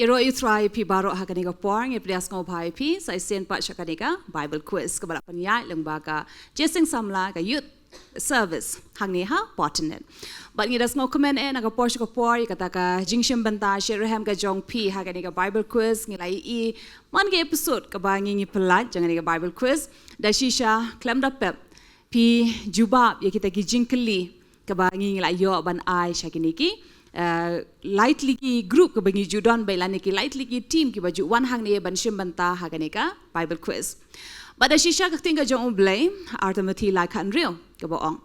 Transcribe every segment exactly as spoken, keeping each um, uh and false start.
Ïaroh ïa U Trai phi baroh ha kane ka por, ngi pdiang sngewbha ïa phi sa shisien pat sha kane ka Bible quiz kaba la pynïaid lyngba ka Jingïaseng Samla ka Youth Service hangne ha Port Inlet. Bad ngi da sngewkmen eh na ka por sha ka por ïa kata ka jingshim bynta shitrhem ka jong phi ha kane ka Bible quiz. Ngi la ïohi man ka episode kaba ngi ngi pynlait jong kane ka Bible quiz, da shisha khlem da pep phi jubab ïa kita ki jingkylli kaba ngi ngi la ïoh ban ai sha kine ki, eh, lai tylli ki group kaba ngi ju don bad lane ki lai tylli ki team kiba ju wan hangne ban shim bynta ha kane ka Bible quiz. Bad da shisha ka ktien ka jong U Blei, ar Timothi lai khathynriew kaba ong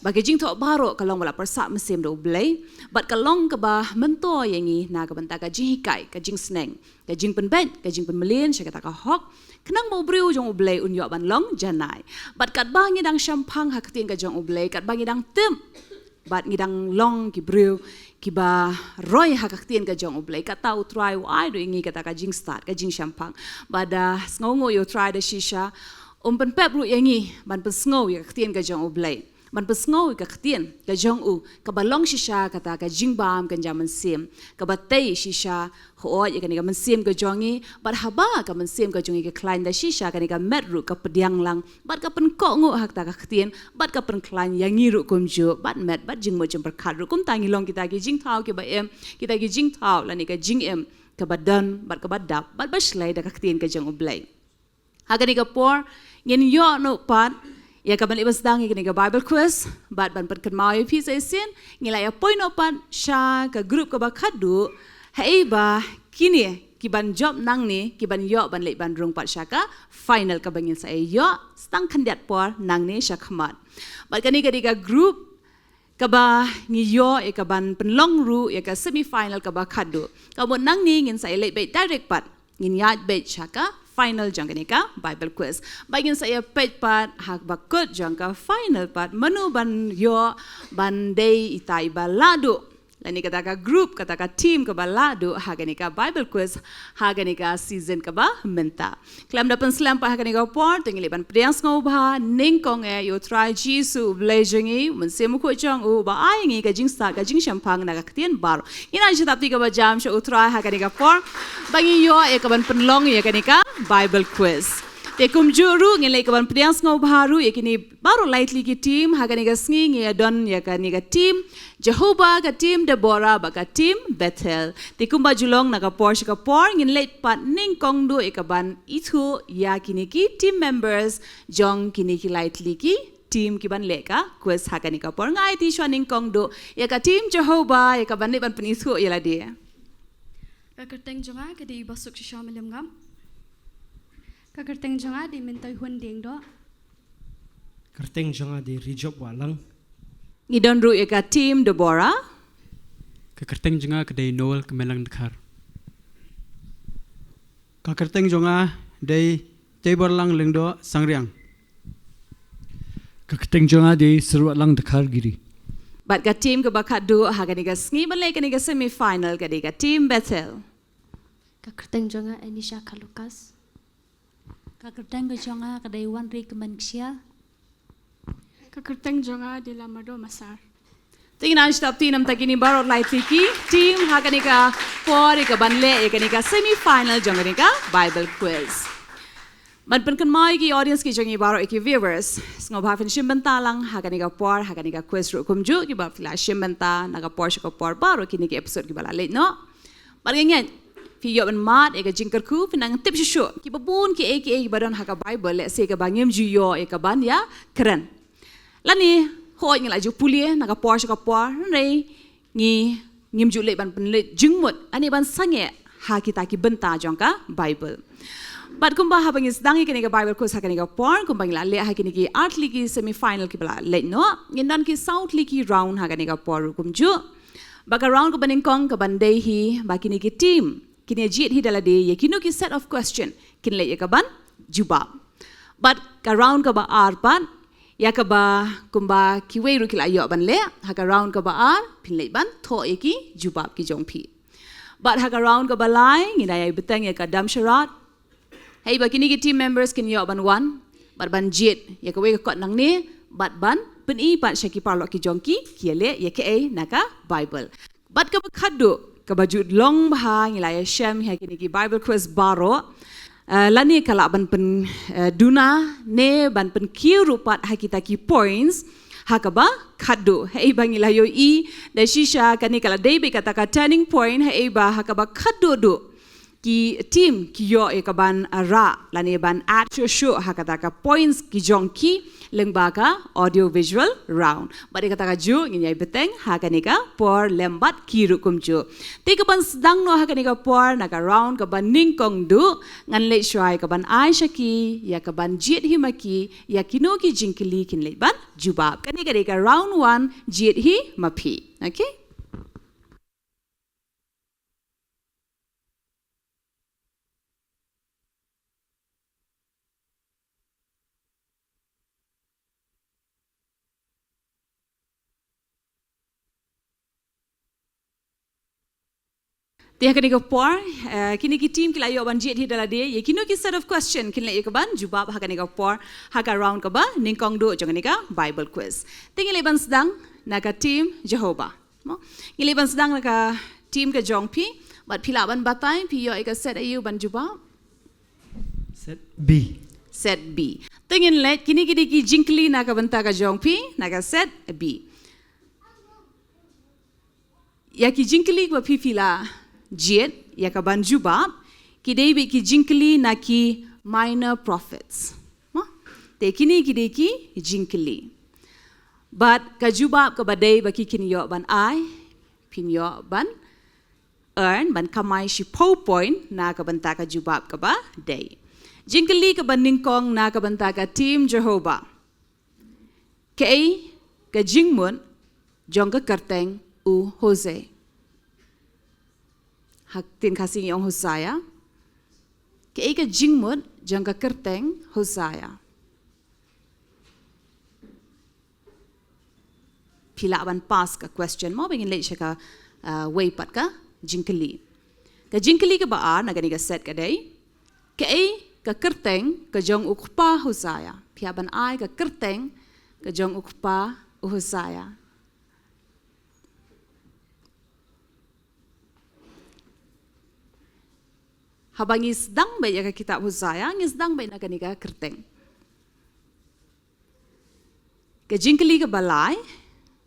ba ki jingthoh baroh ka long ba la pyrsad mynsiem da U Blei bad ka long kaba myntoi ïa ngi na ka bynta ka jinghikai, ka jingsneng, ka jingpynbeit, ka jingpynmlien sha kata ka hok, khnang ba u briew jong U Blei un ïoh ban long janai. Bad katba ngi dang shemphang ha ka ktien ka jong U Blei, katba ngi dang tip bad ngi dang long ki briew kiba roi ha ka ktien ka jong U Blei, kata U Trai u ai ruh ïa ngi kata ka jingstad, ka jingshemphang. Bad da sngewnguh ïa U Trai da shisha um pynpep ruh ïa ngi ban pynsngew ïa ka ktien ka jong U Blei, ban pynsngew ïa ka ktien ka jong U kaba long shisha kata ka jingbam kynja mynsiem, kaba tei shisha hooid ïa kane ka mynsiem ka jong ngi. Bad haba ka mynsiem ka jong ngi ka khlaiñ, da shisha kane ka met ruh ka pdiang lang bad ka pynkohnguh ha kata ka ktien bad ka pynkhlaiñ ïa ngi ruh kumjuh, bad met bad jingmut jingpyrkhat ruh. Kumta ngi long kita ki jingthaw kiba im, kita ki jingthaw lane ka jingim kaba don bad kaba dap bad ba shlei da ka ktien ka jong U Blei. Ha kane ka por ngin ïoh noh pat ïa kaban leit ban sdang ïa kane ka Bible quiz bad ban pynkynmaw ïa phi sa shisien, ngi la ïa poi noh pat sha ka group kaba khatduh, haba kine kiban jop nangne kiban ïoh ban leit ban rung pat sha ka final kaba ngin sa ïoh sdang khyndiat por nangne sha khmat. Bad kane ka dei ka group kaba ngi ïoh ïa kaban pynlong ruh ïa ka semi final kaba khatduh. Ka mut nangne ngin sa ïa leit beit direct pat, ngin ïaid beit sha ka final jong kane ka Bible quiz. Ba ngin sa ïa peit pat ha ba kut jong ka final pat mano ban ïoh ban dei ita iba la duh lane kata ka group, kata ka team kaba la duh ha kane ka Bible quiz ha kane ka season kaba mynta. Khlem da pynslem pat ha kane ka por, te ngi leit ban pdiang sngewbha nyngkong eh ïa U Trai Jisu U Blei jong ngi, Mynsiem Bakhuid jong U ba ai ngi ka jingstad, ka jingshemphang na ka ktien baroh. Ngin ai jingtap kti kaba jam sha U Trai ha kane ka por ba ngi ïoh ïa kaban pynlong ïa kane ka Bible quiz. Te kumjuh ruh ngin leit kaban pdiang sngewbha ruh ïa kine baroh lai tylli ki team. Ha kane ka sngi ngi ïa don ïa kane ka team Jehovah, ka team Deborah bad ka team Bethel. Te kumba ju long na ka por sha ka por, ngin leit pat nyngkong duh ïa kaban ithuh ïa kine ki team members jong kine ki lai tylli ki team kiban leh ka quiz ha kane ka por. Nga aiti shuwa nyngkong duh ïa ka team Jehovah ïa kaban leit ban pynithuh ïa lade. Ka kyrteng jong nga ka dei Basuk Shisha Meliam Ngam. Ka kyrteng jong nga dei Myntoi Hun Dieng Doh. Kyrteng jong nga dei Rijop Wahlang. Ngi don ruh ïa ka team Deborah. Ka kyrteng jong nga ka dei Noel Kmelang Dkhar. Ka kyrteng jong nga dei Teiborlang Lyngdoh Sangriang. Ka kyrteng jong nga dei Serwatlang Dkhar Giri. Bad ka team kaba khatduh ha kane ka sngi ban leh kane ka semi final ka dei ka team Bethel. Ka kyrteng jong nga Anisha Khalukas. Ka kyrteng ka jong nga ka dei Wanri Kmen Kshial. Ka kyrteng jong nga dei Lamado Masar. Te ngin ai jingtap kti namar kine baroh lai tylli ki team ha kane ka por ïa kaban leh ïa kane ka semi final jong kane ka Bible quiz. Ban pynkynmaw ïa ki audience ki jong ngi baroh, ïa ki viewers, sngewbha phin shim bynta lang ha kane ka por ha kane ka quiz ruh kumjuh kiba phi la shim bynta na ka por sha ka por baroh kine ki episode kiba la leit noh. Bad nga ngeit phi ïoh ban mad ïa ka jingkyrkhu, phi nang tip shuh shuh kiba bun kiei kiei kiba don ha ka Bible, lehse kaba ngim ju ïoh ïa kaban ïa kren. Lane hooid ngi la ju pule na ka por sha ka por, hynrei ngi ngim ju leh ban pynleit jingmut lane ban sangeh ha kita ki bynta jong ka Bible. Bad kumba haba ngi sdang ïa kane ka Bible quiz ha kane ka por, kumba ngi la leh ha kine ki ar tylli ki semi final kiba la leit noh, ngin don ki saw tylli ki round ha kane ka por ruh kumjuh. Ba ka round kaba nyngkong kaban dei hi ba kine ki team kin ïa jied hi da lade ïa kino ki set of question kin leit ïa kaban jubab. Bad ka round kaba ar pat, ïa kaba kumba kiwei ruh ki la ïoh ban leh, ha ka round kaba ar phin leit ban thoh ïa ki jubab ki jong phi. Bad ha ka round kaba lai ngin da ïai bteng ïa ka dam sharat. Hei ba kine ki team members kin ïoh ban wan bad ban jied ïa kawei ka kot nangne bad ban pyni pat sha ki paralok ki jong ki, ki ïa leh ïa kaei na ka Bible. Bad kaba khatduh, kaba ju long bha ngi la ïa shem ha kine ki Bible quiz baroh. Eh, lane ka lah ban pyn, eh, duna ne ban pynkiew ruh pat ha kita ki points ha kaba khadduh. Haei ba ngi la ïohi da shisha kane ka la dei beit kata ka turning point, haei ba ha kaba khadduh duh ki team ki ïoh ïa ka ban rah lane ban add shuh shuh ha kata ka points ki jong ki lyngba ka audio visual round. Bad ïa kata ka juh ngin ïai bteng ha kane ka por lem bad ki ruh kumjuh. Te ka ban sdang noh ha kane ka por na ka round ka ban nyngkong duh, ngan leit shuwa ïa ka ban ai sha ki ïa ka ban jied hi ma ki ïa kino ki jingkylli kin leit ban jubab. Kane ka dei ka round one, jied hi ma phi. Okay? Te ha kane ka por, eh, kine ki team ki la ïoh ban jied hi da lade ïa kino ki set of question kin leit ïa ka ban jubab ha kane ka por, ha ka round kaba nyngkong duh jong kane ka Bible quiz. Te ngi leit ban sdang na ka team Jehovah. Mo? Ngi leit ban sdang na ka team ka jong phi, bad phi lah ban batai phi ïoh ïa ka set aïu ban jubab? Set B. Set B. Te ngin leit, kine ki dei ki jingkylli na ka bynta ka jong phi na ka set B. Ïa ki jingkylli ba phi phi la jied ïa ka ban jubab, ki dei beit ki jingkylli na ki minor prophets. Mo? Te kine ki dei ki jingkylli. Bad ka jubab kaba dei ba ki kin ïoh ban ai, phin ïoh ban earn, ban kamai shiphew point na ka bynta ka jubab kaba dei. Jingkylli kaba nyngkong na ka bynta ka team Jehovah. Kaei ka jingmut jong ka kyrteng u Hosea? Ha ktien Khasi ngi ong Hosea. Kaei ka jingmut jong ka kyrteng Hosea? Phi lah ban pass ka question mo, ba ngin leit sha ka, ah, wei pat ka jingkylli. Ka jingkylli kaba ar na kane ka set ka dei, kaei ka kyrteng ka jong u kpa Hosea? Phi hap ban ai ka kyrteng ka jong u kpa u Hosea. Haba ngi sdang beit ïa ka kitab Hosea, ngi sdang beit na kane ka kyrteng. Ka jingkylli kaba lai,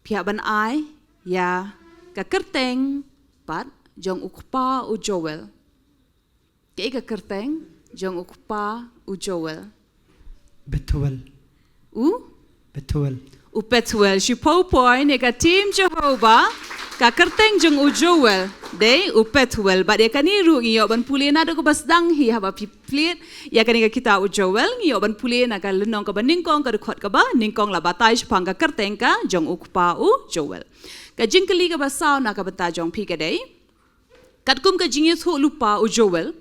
phi hap ban ai ïa ka kyrteng pat jong u kpa u Joel. Kaei ka kyrteng jong u kpa u Joel? Bethuel. U? Bethuel. U Pethuel. Shiphew point ïa ka team Jehovah. Ka kyrteng jong u Joel dei u Pethuel. Bad ïa kane ruh ngi ïoh ban pule naduh kaba sdang hi haba phi plie ïa kane ka kitab u Joel, ngi ïoh ban pule na ka lynnong kaba nyngkong, ka dkhot kaba nyngkong, la batai shaphang ka kyrteng ka jong u kpa u Joel. Ka jingkylli kaba saw na ka bynta jong phi ka dei, katkum ka jingïathuh lypa u Joel,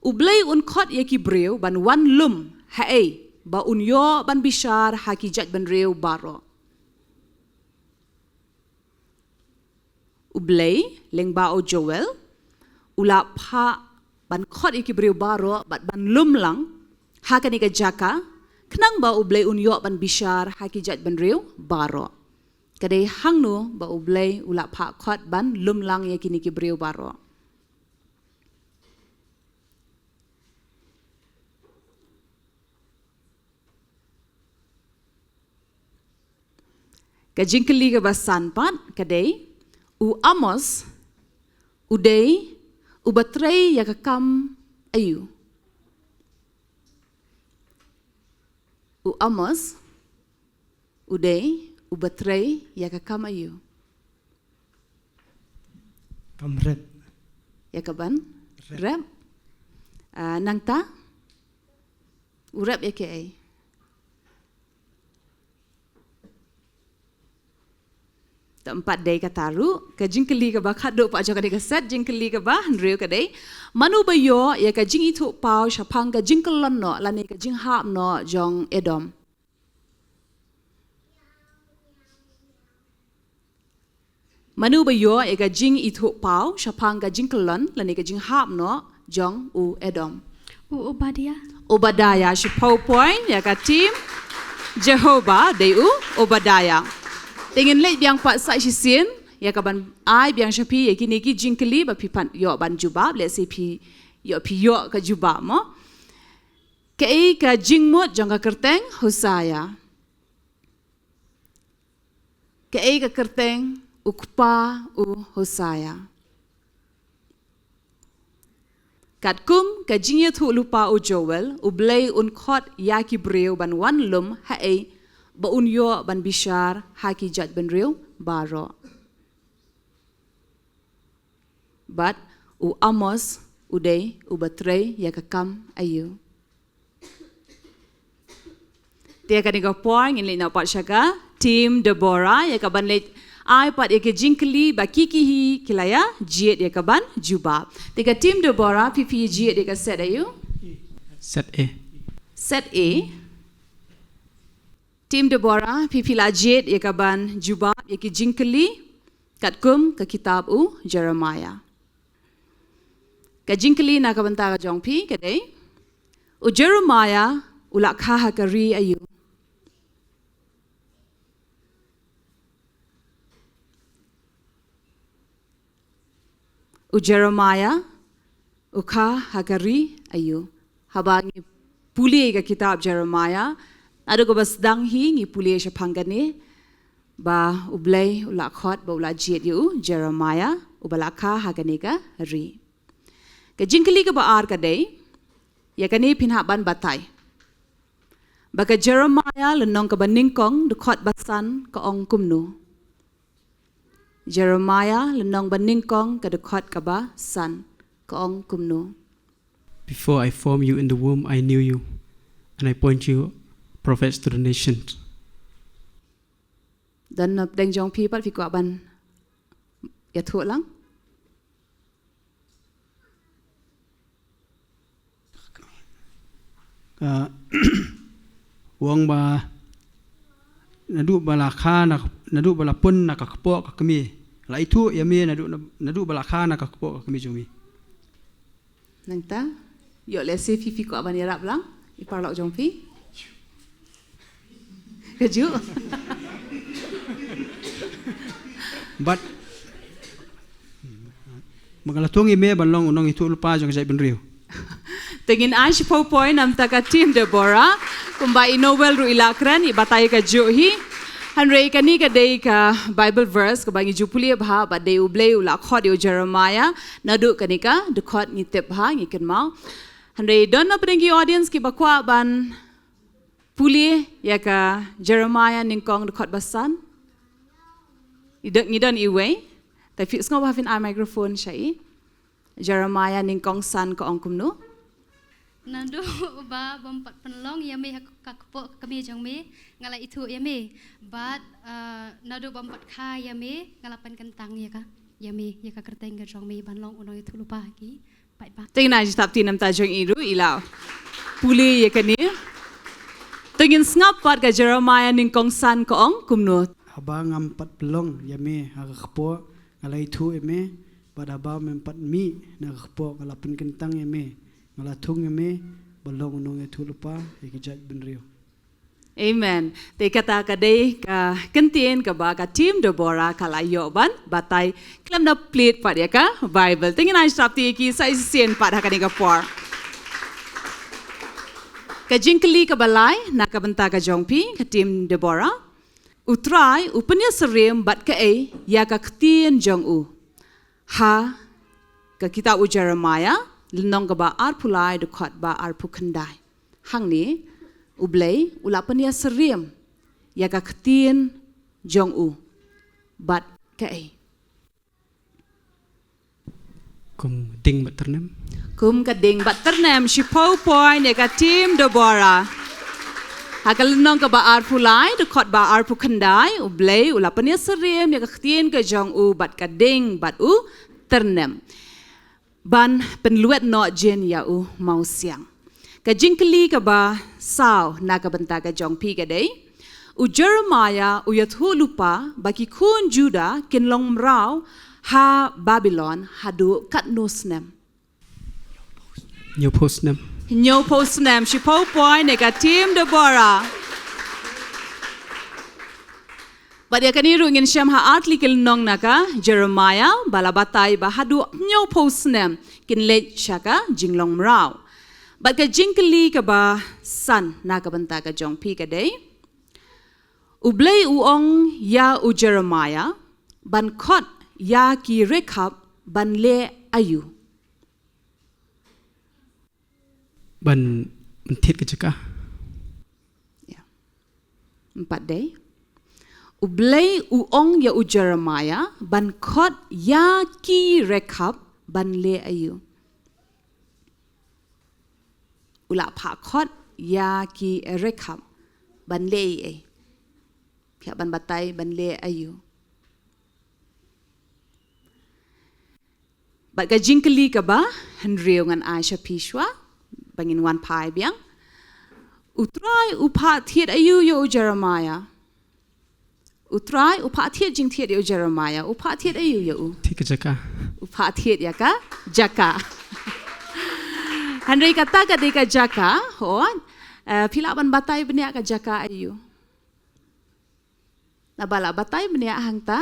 U Blei un khot ïa ki briew ban wan lum haei ba un ïoh ban bishar ha ki jaitbynriew baroh? U Blei lyngba u Joel u la phah ban khot ïa ki briew baroh bad ban lum lang ha kane ka jaka, khnang ba U Blei un ïoh ban bishar ha ki jaitbynriew baroh. Ka dei hangno ba U Blei u la phah khot ban lum lang ïa kine ki briew baroh? Ka jingkylli kaba san pat ka dei, u Amos u dei uba trei ïa ka kam aïu? U Amos u dei uba trei ïa ka kam aïu? Kam rep. Ïa ka ban rep. Rep. Ah, nangta u rep ïa kaei? Te ym pat dei kata ruh. Ka jingkylli kaba khadduh pat jong kane ka set, jingkylli kaba hynriew ka dei, mano ba ïoh ïa ka jingithuh paw shaphang ka jingkyllon noh lane ka jinghap noh jong Edom? Mano ba ïoh ïa ka jingithuh paw shaphang ka jingkyllon lane ka jinghap noh jong u Edom? U Obadia. Obadia, shiphew point ïa ka team Jehovah, dei u Obadia. Te ngin leit biang pat sa shisien ïa ka ban ai biang sha phi ïa kine ki jingkylli ba phi pan ïoh ban jubab, lehse phi ïoh, phi ïoh ka jubab mo. Kaei ka jingmut jong ka kyrteng Hosea? Kaei ka kyrteng u kpa u Hosea? Katkum ka jingïathuhlypa u Joel, U Blei un khot ïa ki briew ban wan lum haei ba un ïoh ban bishar ha ki jaitbynriew baroh. Bad u Amos u dei uba trei ïa ka kam aïu? Te ïa kane ka por ngin leit noh pat sha ka Team Deborah ïa ka ban leit ai pat ïa ka jingkylli ba ki ki hi ki la ïa jied ïa ka ban jubab. Te ka Team Deborah, phi phi jied ïa ka set aïu? Set A. Set A. Team Deborah, phi phi la jied ïa ka ban jubab ïa ki jingkylli katkum ka kitab u Jeremiah. Ka jingkylli na ka bynta ka jong phi ka dei, u Jeremiah u la kha ha ka ri aïu? U Jeremiah u kha ha ka ri aïu? Haba ngi pule ka kitab Jeremiah, naduh kaba sdang hi ngi pule shaphang kane ba U Blei u la khot ba u la jied ïa u Jeremiah uba la kha ha kane ka ri. Ka jingkylli kaba ar ka dei, ïa kane phin hap ban batai ba ka Jeremiah lynnong kaba nyngkong dkhot ba san ka ong kumno? Jeremiah lynnong ba nyngkong ka dkhot kaba san ka ong kumno? Before I formed you in the womb, I knew you, and I appoint you prophets to the nations. Don na pdeng jong phi pat phi kwah ban ïathuh lang? Ka ong ba naduh ba la kha na, naduh ba la pun na ka kpoh ka kmie, la ithuh ïa me naduh, naduh ba la kha na ka kpoh ka kmie jong me. Nangta ïoh lehse phi phi kwah ban ïarap lang i paralok jong phi. Kajuh. Bad ba nga la thung ïa me ban long u nongïathuhlypa jong ka jaitbynriew. Te ngin ai shiphew point namar ka Team Deborah. Kumba i Noel ruh i la kren, i batai kajuh hi. Hynrei kane ka dei ka Bible verse kaba ngi ju pule bha, ba dei U Blei u la khot ïa u Jeremiah naduh kane ka dkhot, ngi tip bha, ngi kynmaw. Hynrei don na pdeng ki audience kiba kwah ban pule ïa ka Jeremiah nyngkong dkhot ba san? I don, ngi don iwei. Te phi sngewbha phin ai microphone sha i. Jeremiah nyngkong san ka ong kumno? Naduh ba bym pat pynlong ïa me ha ka kpoh ka kmie jong me, nga la ithuh ïa me. Bad, uh, naduh bym pat kha ïa me, nga la pynkyntang ïa ka, ïa me, ïa ka kyrteng ka jong me ban long u nongïathuhlypa ha ki Te ngin ai jingtap ti namar jong i ruh i la pule ïa kane. Te ngin sngap pat ka Jeremiah nyngkong san ka ong kumno. Haba ngam pat pynlong ïa me ha ka kpoh nga la ithuh ïa me, bad haba mem pat mih na ka kpoh nga la pynkyntang ïa me, nga la thung ïa me ban long u nongïathuhlypa ïa ki jaitbynriew. Amen. Te kata ka dei ka ktien kaba ka Team Deborah ka la ïoh ban batai khlem da plie pat ïa ka Bible. Te ngin ai jingtap ti ïa ki sa shisien pat ha kane ka por. Ka jingkylli kaba lai na ka bynta ka jong phi ka Team Deborah. U Trai u pynïasyriem bad kaei ïa ka ktien jong u? Ha ka kitab u Jeremiah lynnong kaba arphew lai dkhot ba arphew khyndai. Hangne U Blei u la pynïasyriem ïa ka ktien jong u bad kaei? Kum ding bad tyrnem. Kum ka ding bad tyrnem, shiphew point ïa ka Team Deborah. Ha ka lynnong kaba arphew lai dkhot ba arphew khyndai, U Blei u la pynïasyriem ïa ka ktien ka jong u bad ka ding bad u tyrnem. Ban pynlwet noh jin ïa u mawsiang. Ka jingkylli kaba saw na ka bynta ka jong phi ka dei, u Jeremiah u ïathuhlypa ba ki khun Judah kin long mraw ha Babilon haduh katno snem? Hynñiewphew snem. Hynñiewphew snem, shiphew point ïa ka Team Deborah. Bad ïa kane ruh ngin shem ha ar tylli ki lynnong na ka Jeremiah, ba la batai ba haduh hynñiewphew snem kin leit sha ka jinglong mraw. Bad ka jingkylli kaba san na ka bynta ka jong phi ka dei: U Blei u ong ïa u Jeremiah ban khot ïa ki Rekhab ban leh aïu? Ban, ban thied ka jaka. Ïa. Em pat dei. U Blei u ong ïa u Jeremiah ban khot ïa ki Rekhab ban leh aïu? U la phah khot ïa ki Rekhab ban leh ei ei? Phi hap ban batai ban leh aïu? Bad ka jingkylli kaba hynriew ngan ai sha phi shuwa ba ngin wan phai biang. U Trai u phah thied aïu ïa u Jeremiah? U Trai u phah thied jingthied ïa u Jeremiah, u phah thied aïu ïa u? Thied ka jaka. U phah thied ïa ka jaka. Hynrei kata ka dei ka jaka, hooid. Eh, phi lah ban batai bniah ka jaka aïu? Naba la batai bniah hangta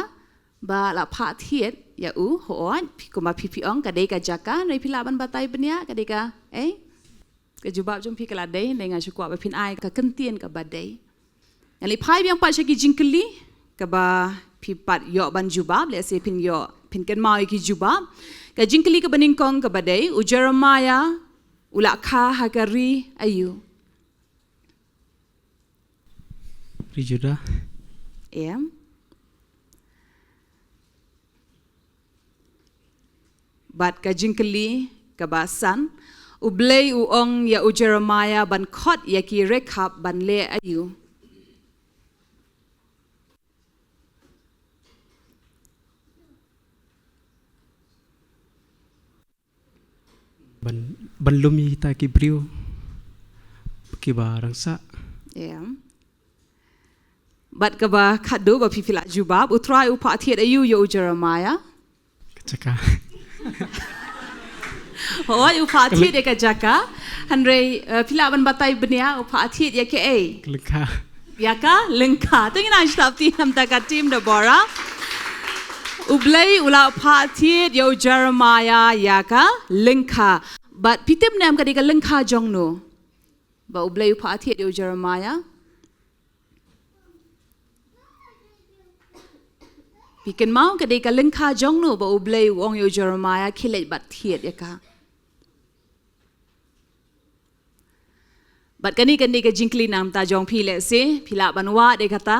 ba la phah thied ïa u, hooid, phi kumba phi phi ong ka dei ka jaka, hynrei phi lah ban batai bniah ka dei ka, eh? Ka jubab jong phi ka la dei, hynrei nga shu kwah ba phin ai ka kyntien kaba dei. Ngan leit phai biang pat sha ki jingkylli kaba phi pat ïoh ban jubab, lehse phin ïoh, phin kynmaw ïa ki jubab. Ka jingkylli kaba nyngkong kaba dei, u Jeremiah u la kha ha ka ri aïu? Ri Judah. Em. Bad ka jingkylli kaba san, U Blei u ong ïa u Jeremiah ban khot ïa ki Rekhab ban leh aïu? Ban, ban lum ïa kita ki briew kiba rangsa. Em. Bad kaba khatduh ba phi phi lah jubab, U Trai u phah thied aïu ïa u Jeremiah? Ka jaka. Hooid, u phah thied ïa ka jaka. Hynrei, eh, phi lah ban batai bniah, u phah thied ïa kaei? Ka lyngkha. Ïa ka lyngkha. Te ngin ai shlap ti namar ka team Deborah. U Blei u la phah thied ïa u Jeremiah ïa ka lyngkha. Bad phi tip ne em ka dei ka lyngkha jong no ba U Blei u phah thied ïa u Jeremiah? Phi kynmaw ka dei ka lyngkha jong no ba U Blei u ong ïa u Jeremiah khie leit bad thied ïa ka? Bad kane ka dei ka jingkylli na ka bynta jong phi, lehse phi lah ban wad ïa kata.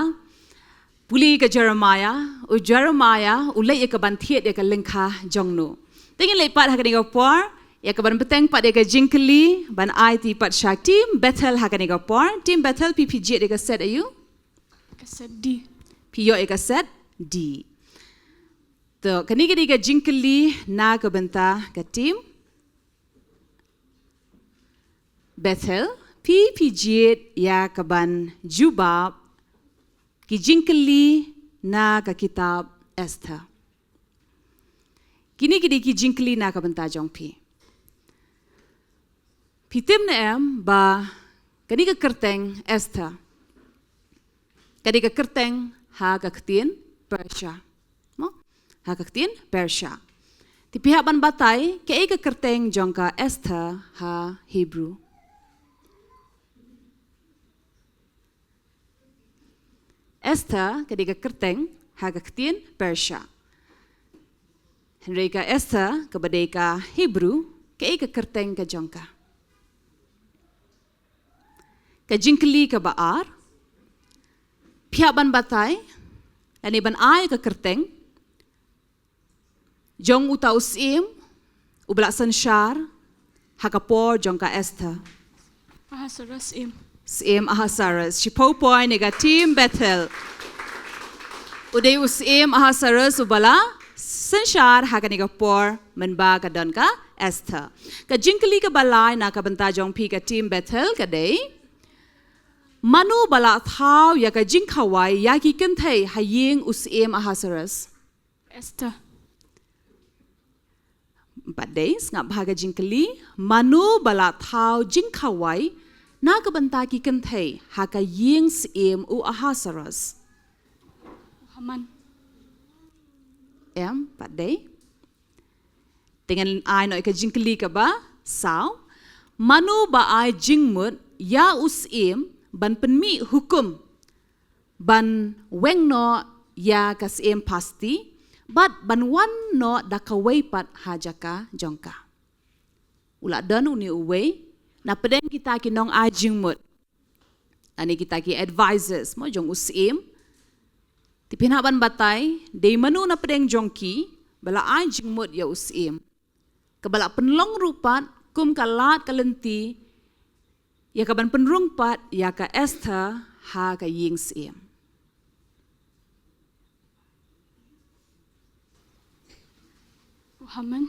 Pule ïa ka Jeremiah, u Jeremiah u leit ïa ka ban thied ïa ka lyngkha jong no. Te ngin leit pat ha kane ka por ïa ka ban bteng pat ïa ka jingkylli, ban aiti pat sha team Bethel ha kane ka por. Team Bethel, phi phi jied ïa ka set aïu? Ka set D. Phi ïoh ïa ka set D. To, kane ka dei ka jingkylli na ka bynta ka team Bethel, phi phi jied ïa ka ban jubab ki jingkylli na ka kitab Esther. Kine ki dei ki jingkylli na ka bynta jong phi. Phi tip ne em ba kane ka kyrteng Esther ka dei ka kyrteng ha ka ktien Persia? Mo? Ha ka ktien Persia. Te phi hap ban batai kaei ka kyrteng jong ka Esther ha Hebrew? Esther ka dei ka kyrteng ha ka ktien Persia. Hynrei ka Esther kaba dei ka Hebrew, kaei ka kyrteng ka jong ka? Ka jingkylli kaba ar, phi hap ban batai lane ban ai ka kyrteng jong uta u syiem uba la synshar ha ka por jong ka Esther. Ahasuerus syiem. Syiem Ahasuerus. Shiphew point ïa ka team Bethel. U dei u syiem Ahasuerus uba la synshar ha kane ka por mynba ka don ka Esther. Ka jingkylli kaba lai na ka bynta jong phi ka team Bethel ka dei: Mano ba la thaw ïa ka jingkhawai ïa ki kynthei ha ïing u syiem Ahasuerus? Esther. Bad dei, sngap bha ka jingkylli, mano ba la thaw jingkhawai na ka bynta ki kynthei ha ka ïing syiem u Ahasuerus? Em pat dei. Te ngan ai noh ïa ka jingkylli kaba saw. Mano ba ai jingmut ïa u syiem ban pynmih hukum ban weng noh ïa ka syiem Basti bad ban wan noh da kawei pat ha jaka jong ka? U la don une uwei na pdeng kita ki nong ai jingmut, lane kita ki advisors mo jong u syiem. Te phin hap ban batai dei mano na pdeng jong ki ba la ai jingmut ïa u syiem, kaba la pynlong ruh pat kum ka lad ka lynti ïa ka ban pynrung pat ïa ka Esther ha ka ïing syiem. U Haman.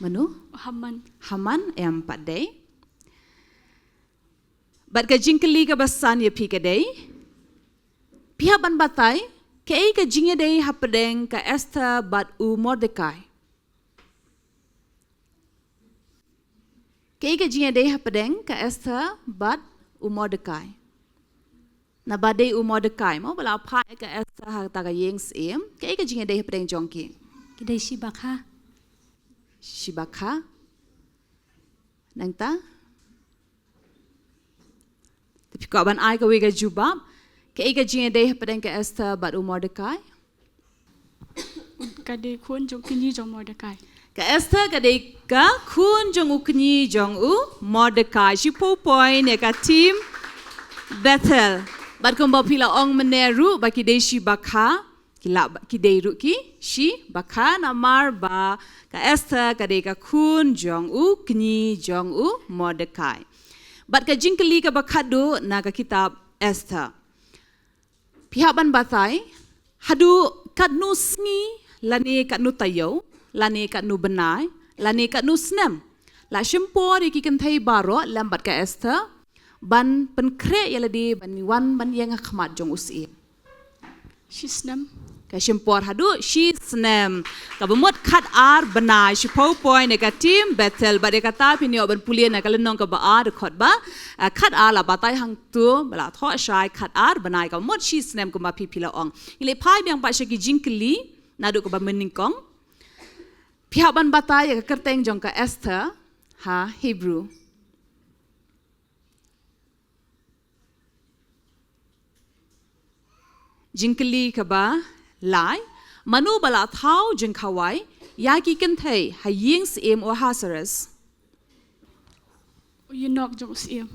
Mano? U Haman. Haman, em pat dei. Bad ka jingkylli kaba san ïa phi ka dei, phi hap ban batai kaei ka jingïadei hapdeng ka Esther bad u Mordekai? Kaei ka jingïadei hapdeng ka Esther bad u Mordekai? Naba dei u Mordekai mo ba la phah ïa ka Esther ha kata ka ïing syiem. Kaei ka jingïadei hapdeng jong ki? Ki dei shibakha. Shibakha. Nangta? Te phi kwah ban ai kawei ka jubab, kaei ka jingïadei hapdeng ka Esther bad u Mordekai? Ka dei khun jong u kñi jong u Mordekai. Ka Esther ka dei ka khun jong u kñi jong u Mordekai. Shiphew point ïa ka team Bethel. Bad kumba phi la ong mynne ruh ba ki dei shibakha, ki la, ki dei ruh ki shibakha namar ba ka Esther ka dei ka khun jong u kñi jong u Mordekai. Bad ka jingkylli kaba khatduh na ka kitab Esther. Phi hap ban batai haduh katno sngi, lane katno taïew, lane katno bnai, lane katno snem la shim por ïa ki kynthei baroh lem bad ka Esther ban pynkhreh ïa lade ban wan ban ïeng ha khmat jong u syiem? Shi snem. Ka shim por haduh shi snem. Kaba mut khatar bnai. Shiphew point ïa ka team Bethel. Bad ïa kata phin ïoh ban pule na ka lynnong kaba ar, dkhot ba, ah, khatar, la batai hangto ba la thoh shai khatar bnai, kaba mut shi snem kumba phi phi la ong. Ngi leit phai biang pat sha ki jingkylli naduh kaba mynnyngkong. Phi hap ban batai ïa ka kyrteng jong ka Esther ha Hebrew. Jingkylli kaba lai, mano ba la thaw jingkhawai ïa ki kynthei ha ïing syiem u Ahasuerus? U ïunok jong u syiem.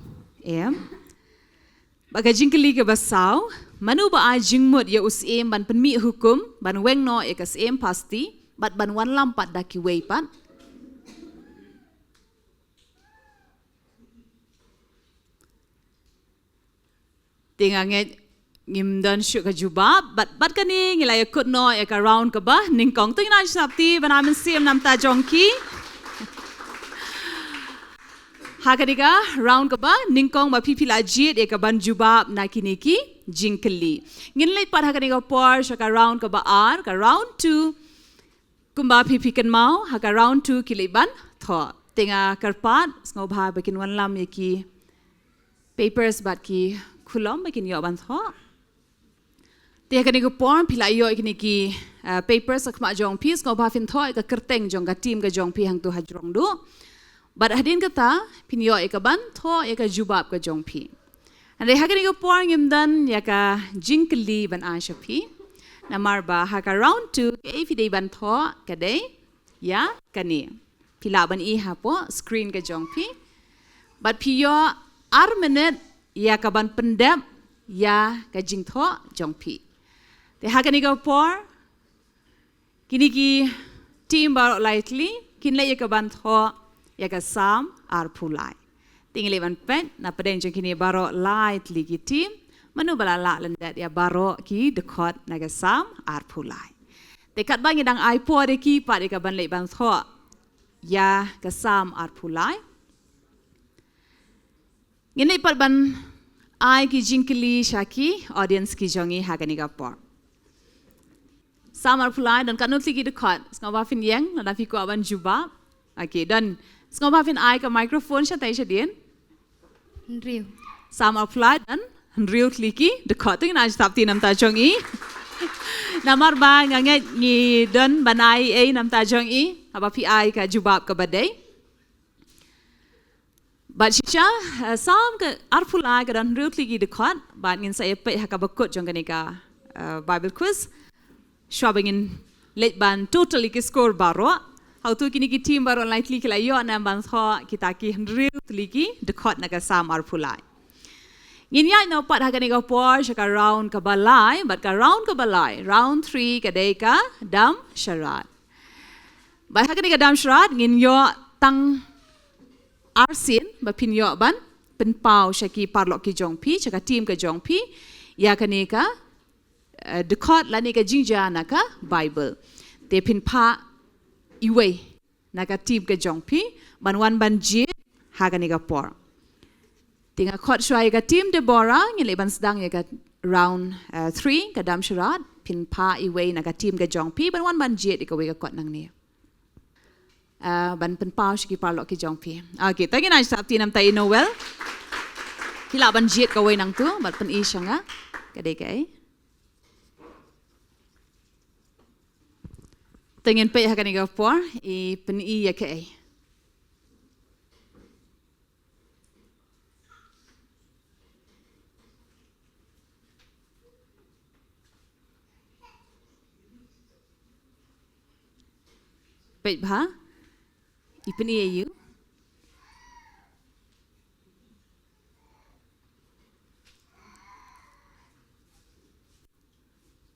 Em. Bad ka jingkylli kaba saw, mano ba ai jingmut ïa u syiem ban pynmih hukum ban weng noh ïa ka syiem Basti bad ban wanlam pat da kiwei pat? Te nga ngeit ngim don shuh ka jubab, bad, bad kane ngi la ïakut noh ïa ka round kaba nyngkong. To ngin ai sngap kti ban ai mynsiem namar ta jong ki. Ha kane ka round kaba nyngkong ba phi phi la jied ïa ka ban jubab na kine ki jingkylli. Ngin leit pat ha kane ka por sha ka round kaba ar, ka round two. Kumba phi phi kynmaw, ha ka round two ki leit ban thoh. Te nga kyrpad sngewbha ba kin wanlam ïa ki papers bad ki khulom ba kin ïoh ban thoh. Te ha kane ka por phi la ïoh ïa kine ki, eh, papers ha khmat jong phi, sngewbha phin thoh ïa ka kyrteng jong ka team ka jong phi hangto ha jrong duh. Bad hadien kata phin ïoh ïa ka ban thoh ïa ka jubab ka jong phi. Hynrei ha kane ka por ngim don ïa ka jingkylli ban ai sha phi. Namar ba ha ka round two kaei phi dei ban thoh ka dei ïa kane. Phi lah ban i hapoh screen ka jong phi. Bad phi ïoh ar minit ïa ka ban pyndep ïa ka jingthoh jong phi. Te ha kane ka por kine ki team baroh lai tylli kin leit ïa ka ban thoh ïa ka Salm arphew lai. Te ngin leit ban peit na pdeng jong kine baroh lai tylli ki team, mano ba la lah lyndet ïa baroh ki dkhot na ka Salm arphew lai. Te katba ngi dang ai por ïa ki pat ïa ka ban leit ban thoh ïa ka Salm arphew lai, ngin leit pat ban ai ki jingkylli sha ki audience ki jong ngi ha kane ka por. Salm arphew lai don katno tylli ki dkhot? Sngewbha phin ïeng lada phi kwah ban jubab. Okay, don. Sngewbha phin ai ka microphone shatei shadien. Hynriew. Salm arphew lai don hynriew tylli ki dkhot. To ngin ai sngap kti namar ta jong ngi. Namar ba nga ngeit ngi don ban ai ei namar jong i, haba phi ai ka jubab kaba dei. Bad shisha, eh, Salm ka arphew lai ka don hynriew tylli ki dkhot, bad ngin sa ïa peit ha kaba kut jong kane ka, eh, Bible quiz. Shuwa ba ngin leit ban total ïa ki score baroh. Hato kine ki team baroh lai tylli ki la ïoh ne em ban thoh kita ki hynriew tylli ki dkhot na ka Salm arphew lai. Ngin ïaid noh pat ha kane ka por sha ka round kaba lai, bad ka round kaba lai, round three ka dei ka dam sharat. Bad ha kane ka dam sharat ngin ïoh tang arsien ba phin ïoh ban pynpaw sha ki paralok ki jong phi, sha ka team ka jong phi, ïa kane ka, eh, dkhot lane ka jingjia na ka Bible. Te phin phah iwei na ka team ka jong phi ban wan ban jied ha kane ka por. Te nga khot shuwa ïa ka team Deborah, ngin leit ban sdang ïa ka round, eh, three, ka dam sharat, phin phah iwei na ka team ka jong phi ban wan ban jied ïa kawei ka kot nangne. Ah, ban pynpaw sha ki paralok ki jong phi. Okay, to ngin ai sap ti namar i Noel. Phi lah ban jied kawei nangtu, bad pyni sha nga. Ka dei kaei? To ngin peit ha kane ka por, i pyni ïa kaei. Peit bha. I pyni ïa u.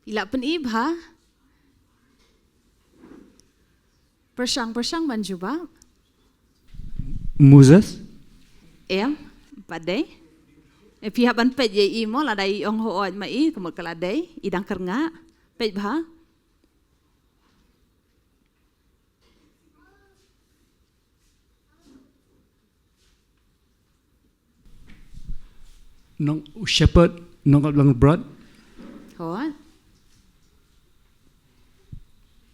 I la pyni bha. Pyrshang, pyrshang ban jubab. Moses. Em, pat dei. E, phi hap ban peit ïa i mo, lada i ong hooid ma i, ka mut ka la dei, i dang kyrngah. Peit bha. Nong u shepherd, nong ap langbrot. Hooid.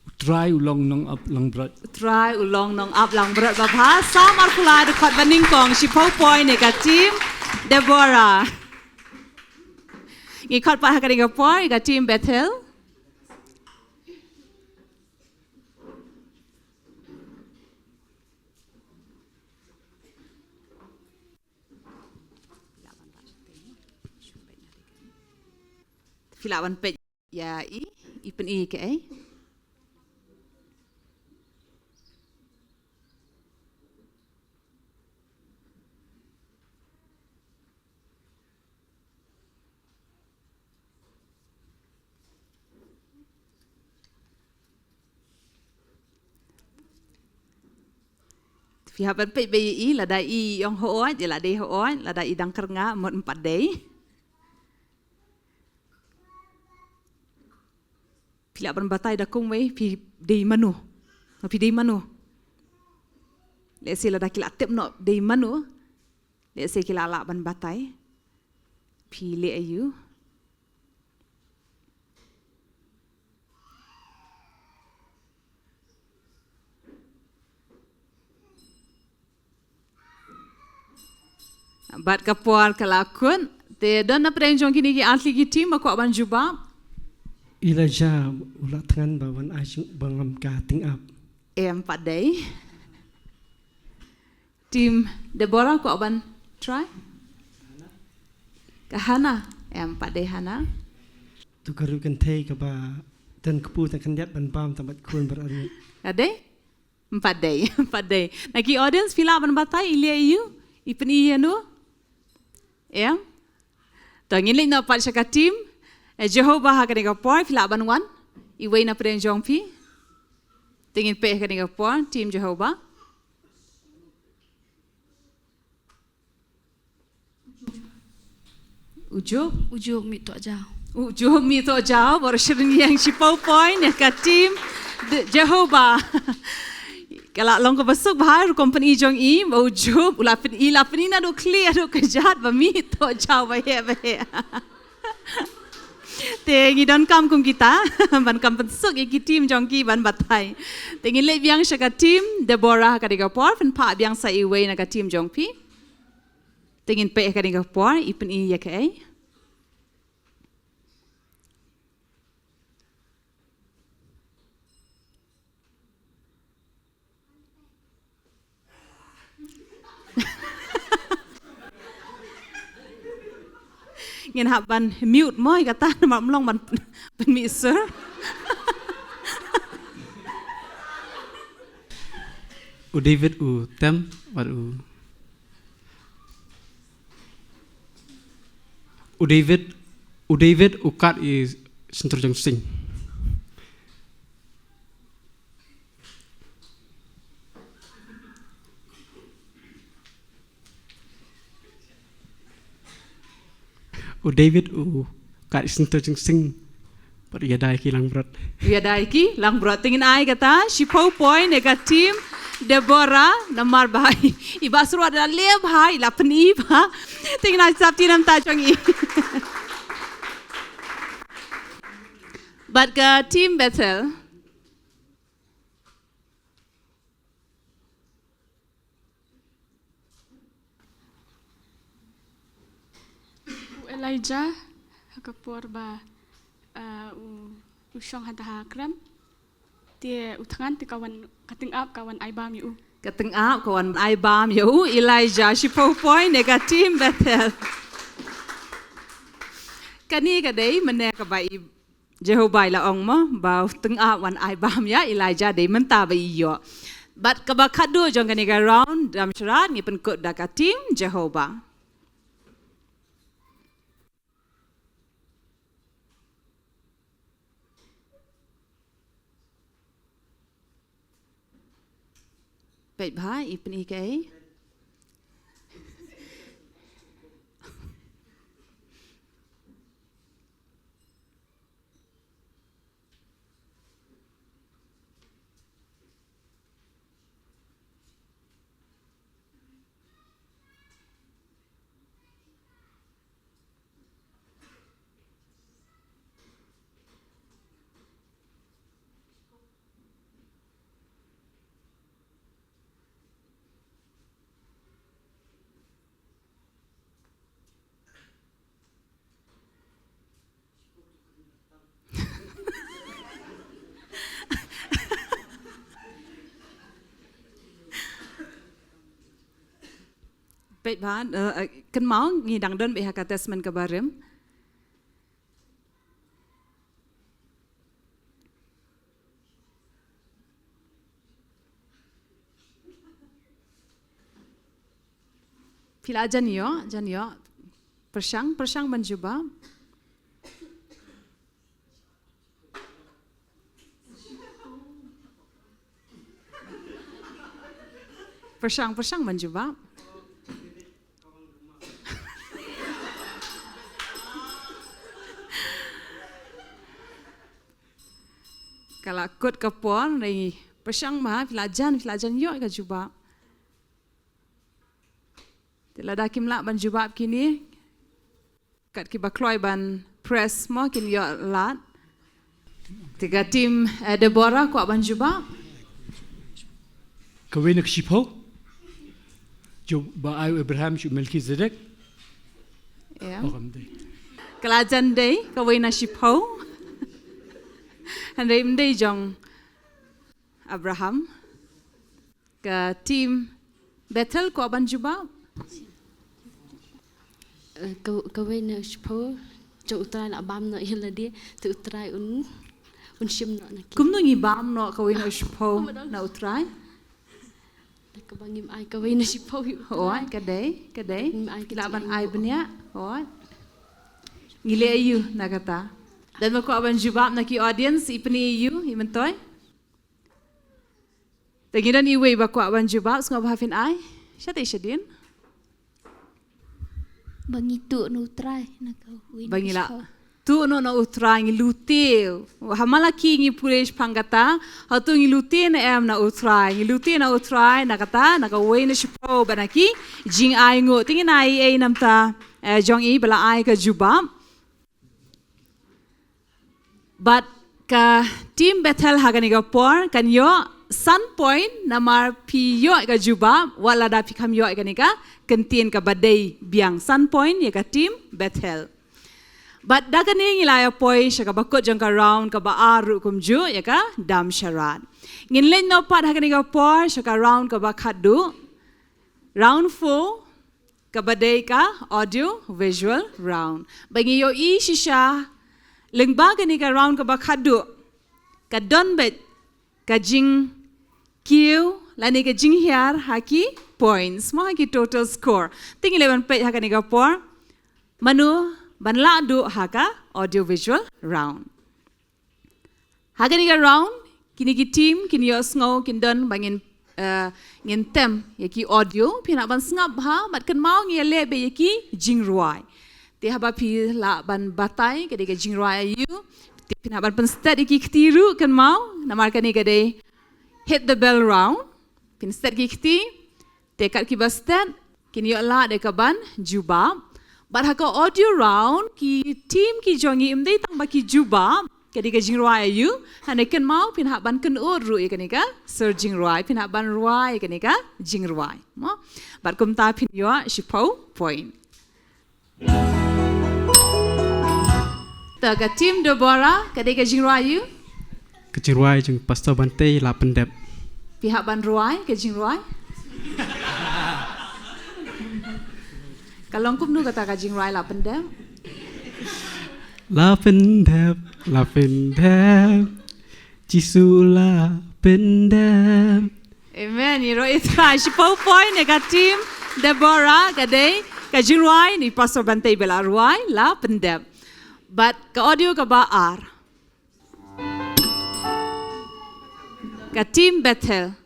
U Trai u long nong ap langbrot. U Trai u long nong ap langbrot babha. Salm arphew lai dkhot banyngkong, shiphew point ïa ka team Deborah. Ngi khot pat ha kane ka por ïa ka team Bethel. Phi lah ban peit ïa i, i pyni kaei. Phi hap ban peit bha ïa i, lada i ong hooid, ïa la dei hooid, lada i dang kyrngah, mut em pat dei. Phi lah ban batai da kumwei, phi dei mano. Phi dei mano. Lehse lada ki la tip noh dei mano. Lehse ki la lah ban batai. Phi leh aïu. Bad ka por ka la kut. Te don na pdeng jong kine ki ar tylli ki team ba kwah ban jubab. Elijah u la thngan ba wan ai jingmut ba ngam ka tyngab. Em pat dei. Team Deborah kwah ban try. Ka Hannah. Em pat dei Hannah. Tu ka ruh kynthei kaba don kpu tang khyndiat ban bam tang bad khun baroh. Ka dei? Em pat dei, em pat dei. Na ki audience phi lah ban batai i leh aïu, i pyni ïano. Em? To ngin leit noh pat sha ka team, eh, Jehovah ha kane ka por, phi lah ban wan. Iwei na pdeng jong phi. Te ngin peit ha kane ka por, team Jehovah. U Job. U Job Mih Tohjaw. U Job Mih Tohjaw, baroh shi rynïeng shiphew point ïa ka team Jehovah. Ka la long kaba suk bha ruh company jong i, ba u Job, u la pyni, la pyni naduh khlieh haduh kjat ba mih tohjaw ba heh ba heh. Te ngi donkam kum kita, ban kam pynsuk ïa ki team jong ki ban batai. Te ngin leit biang sha ka team Deborah ha kane ka por, pynphah biang sa iwei na ka team jong phi. Te ngin peit ha kane ka por, i pyni ïa kaei. Ngin hap ban mute mo ïa kata namar ym long ban, ban mih sur. U David u tem, wat u. U David, u David u kat i Central Junction. U David u kat i Central Junction. Bad u ïada ïa ki langbrot. U ïada ïa ki langbrot. Te ngin ai kata shiphew point ïa ka team Deborah namar ba i Bah Surwat da leh bha, i la pyni bha. Te ngin ai sap ti namar ta jong i. Bad ka team Bethel. U Elijah, ha ka por ba, ah, u, u shong ha da ha krem. Te u thngan te ka wan, ka tyngab ka wan ai bam ïa u. Ka tyngab ka wan ai bam ïa u Elijah, shiphew point ïa ka team Bethel. Kane ka dei mynne kaba i Jehovah i la ong mo, ba u tyngab wan ai bam ïa Elijah dei mynta ba i ïoh. Bad kaba khadduh jong kane ka round, dam sharat, ngi pynkut da ka team Jehovah. Peit bha, i pyni kaei. Peit bha, eh, eh, kynmaw ngi dang don beit ha ka testament kaba rim. Phi la jan ïoh, jan ïoh. Pyrshang, pyrshang ban jubab. Pyrshang, pyrshang ban jubab. Ka la kut ka por, ngi pyrshang bha, phi la jan, phi la jan ïoh ka jubab. Te lada kim lah ban jubab kine, kat kiba kloi ban press mo kin ïoh lad. Te ka team, eh, Deborah kwah ban jubab. Kawei na ka shiphew. Jubab ai u Abraham sha u Melchizedek. Ïa. Oh, kam dei. Ka la jan dei, kawei na shiphew. Hynrei ym dei jong Abraham. Ka team Bethel kwah ban jubab? Eh, ka, kawei na shiphew, jong U Trai la bam noh ïa lade, te U Trai un, un shim noh na ki. Kumno ngi bam noh kawei na shiphew na U Trai? Da kaba ngim ai kawei na shiphew ïa U Trai. Hooid, ka dei, ka dei. Ngim ai ka. Lah ban ai bniah, hooid. Ngi leh aïu na kata? Don ba kwah ban jubab na ki audience, i pyni aïu, i myntoi? Te ngi don iwei ba kwah ban jubab, sngewbha phin ai. Shatei shadien. Ba ngi tuh na U Trai, na kawei na. Ba ngi la shiphew. Tuh noh na U Trai, ngi lute. Ha Malaki ngi pule shaphang kata. Hato ngi lute ne em na U Trai. Ngi lute na U Trai, na kata, na kawei na shiphew, ba na ki jingainguh. Te ngin ai ei namar ta, eh, jong i ba la ai ka jubab. Bad ka team Bethel ha kane ka por kan ïoh san point namar phi ïoh ka jubab, wat lada phi kham ïoh kane ka kyntien kaba dei biang, san point ïa ka team Bethel. Bad da kane ngi la ïa poi sha kaba kut jong ka round kaba ar ruh kumjuh ïa ka dam sharat. Ngin leit noh pat ha kane ka por sha ka round kaba khatduh. Round four. kaba dei ka audio visual round. Ba ngi ïohi shisha lyngba kane ka round kaba khadduh ka don beit ka jingkiew lane ka jinghiar ha ki points, mo, ha ki total score. Te ngi leit ban peit ha kane ka por mano ban lah duh ha ka audio visual round. Ha kane ka round kine ki team kin ïohsngew, kin don ba ngin, eh, ngin tem ïa ki audio. Phin hap ban sngap bha bad kynmaw ngi ïaleh beit ïa ki jingrwai. Te haba phi lah ban batai ka dei ka jingrwai aïu, te phin hap ban pynstet ïa ki kti ruh, kynmaw, namar kane ka dei hit the bell round. Phin stet ki kti, te kat kiba stet kin ïoh lad ïa ka ban jubab. Bad ha ka audio round ki team ki jong ngi ym dei tang ba ki jubab ka dei ka jingrwai aïu, hynrei kynmaw phin hap ban kynud ruh ïa kane ka sur jingrwai, phin hap ban rwai ïa kane ka jingrwai, mo. Bad kumta phin ïoh shiphew point. Ta ka team Deborah, ka dei ka jingrwai aïu? Ka jingrwai jong Pastor Bantei, La Pyndep. Phi hap ban rwai ka jingrwai. Ka long kumno kata ka jingrwai La Pyndep? La pyndep, la pyndep, Jisu la pyndep. Amen. Ïaroh ïa ka shiphew point ïa ka team Deborah, ka dei ka jingrwai na i Pastor Bantei ba la rwai, La Pyndep. Bad ka audio kaba ar, ka team Bethel.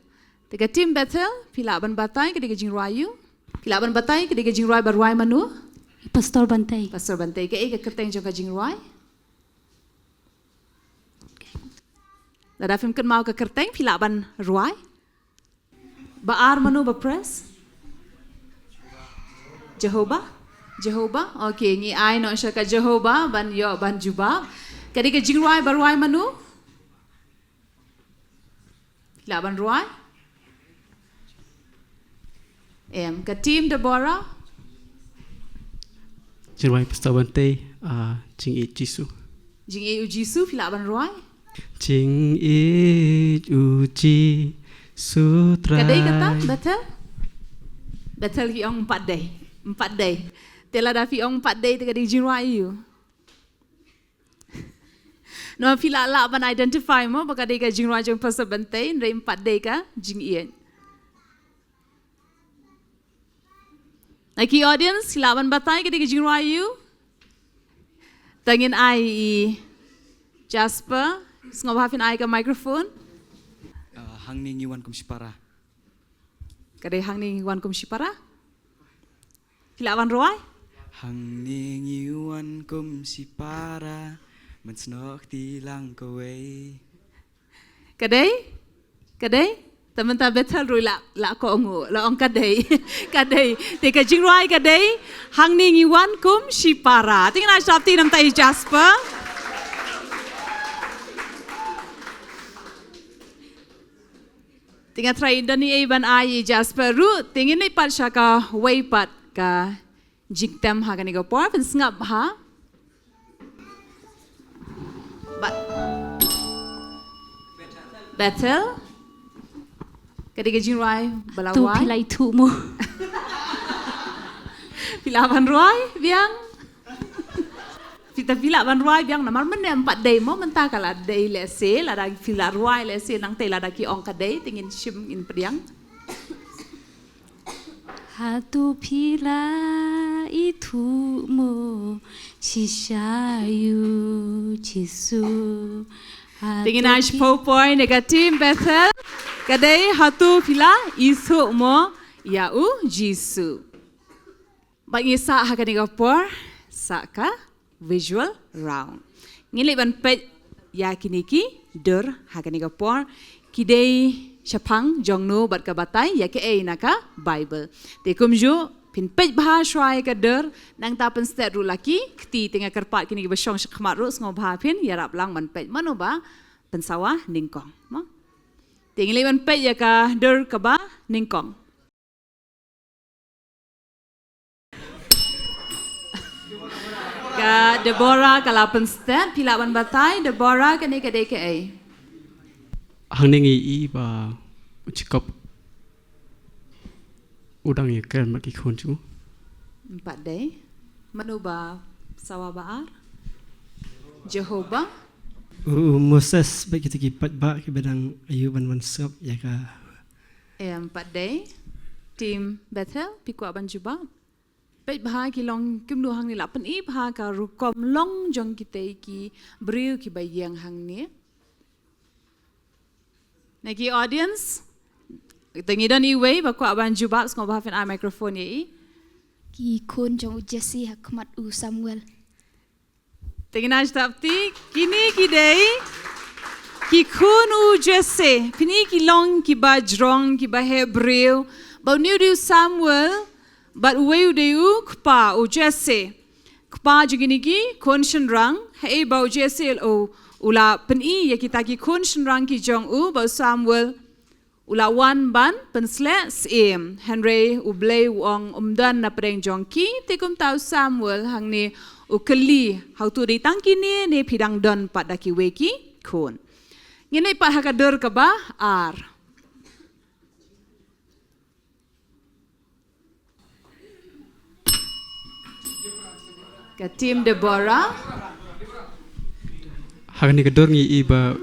Te ka team Bethel, phi lah ban batai ka dei ka jingrwai aïu? Phi lah ban batai ka dei ka jingrwai ba rwai mano? Pastor Bantei. Pastor Bantei. Kaei ka kyrteng jong ka jingrwai? Lada phim kynmaw ka kyrteng, phi lah ban rwai. Ba ar mano ba press? Jehovah? Jehovah? Okay, ngi ai noh sha ka Jehovah ban ïoh ban jubab. Ka dei ka jingrwai ba rwai mano? Phi lah ban rwai? Em, ka team Deborah? Jingrwai Pastor Bantei, ah, Jingïeit Jisu. Jingïeit u Jisu, phi lah ban rwai? Jingïeit u Jisu Trai. Ka dei kata, Bethel? Bethel ki ong ym pat dei. Ym pat dei. Te lada phi ong ym pat dei, te ka dei jingrwai aïu? Namar phi lah lah ban identify mo ba ka dei ka jingrwai jong Pastor Bantei, hynrei ym pat dei ka jingïeit. Na ki audience, phi lah ban batai ka dei ka jingrwai aïu? Te ngin ai i Jasper, sngewbha phin ai ka microphone. Uh, hangne ngi wan kum shipara. Ka dei hangne ngi wan kum shipara. Phi lah ban rwai? Hangne ngi wan kum shipara, mynsngew kti lang kawei. Ka dei? Ka dei? Te mynta Bethel ruh la, la ko ong u, la ong ka dei. Ka dei. Te ka jingrwai ka dei, hangne ngi wan kum shipara. Te ngin ai shapti namar i Jasper. Te nga trai don ei ban ai i Jasper ruh, te ngin leit pat sha kawei pat ka jingtem ha kane ka por, pynsngap bha. Ba-, Bethel. Ka dei ka jingrwai ba la wai. To phi lah ithuh mo. Phi lah ban rwai biang. Phi ta phi lah ban rwai biang namar mynne ym pat dei mo, mynta ka la dei lehse, lada phi lah rwai lehse nangta lada ki ong ka dei, te ngin shim ngin pdiang. Hato phi lah ithuh mo shisha ïa u Jisu? Te ngin ai shiphew point ïa ka team Bethel. Ka dei hato phi lah ithuh mo ïa u Jisu. Bad ngi sah ha kane ka por, sah ka visual round. Ngin leit ban peit ïa kine ki dur ha kane ka por. Ki dei shaphang jong no bad ka batai ïa kaei na ka Bible. Te kumjuh phin peit bha shuwa ïa ka dur, nangta pynstet ruh la ki kti, te nga kyrpad kine kiba shong shakhmat ruh sngewbha phin ïarap lang ban peit mano ba pynsawa nyngkong. Mo? Te ngin leit ban peit ïa ka dur kaba nyngkong. Ka Deborah ka la pynstet, phi lah ban batai, Deborah, kane ka dei kaei? Hangne ngi i ba u Jakob u dang ïakren bad ki khun jong u. Em pat dei. Mano ba sawa ba ar? Jehovah. U Moses bad kita ki paidbah kiba dang ïoh ban wan sngap ïa ka. Em pat dei. Team Bethel, phi kwah ban jubab? Peit bha ki long kumno hangne, la pyni bha ka rukom long jong kita ki briew kiba ïeng hangne. Na ki audience, te ngi don iwei ba kwah ban jubab, sngewbha phin ai microphone ïa i. Ki khun jong u Jesse ha khmat u Samuel. Te ngin ai jubab te, kine ki dei ki khun u Jesse. Kine ki long kiba jrong, kiba heh briew. Ba une u dei u Samuel, bad uwei u dei u kpa u Jesse. Kpa jong kine ki khun shynrang, hei ba u Jesse u, u la pyni ïa kita ki khun shynrang ki jong u, ba u Samuel u la wan ban pynsleh syiem. Hynrei U Blei u ong, ym don na pdeng jong ki. Te kumta u Samuel hangne u kylli, hato dei tang kine ne phi dang don pat da kiwei ki khun? Ngin leit pat ha ka dur kaba ar. Ka team Deborah. Ha kane ka dur ngi i ba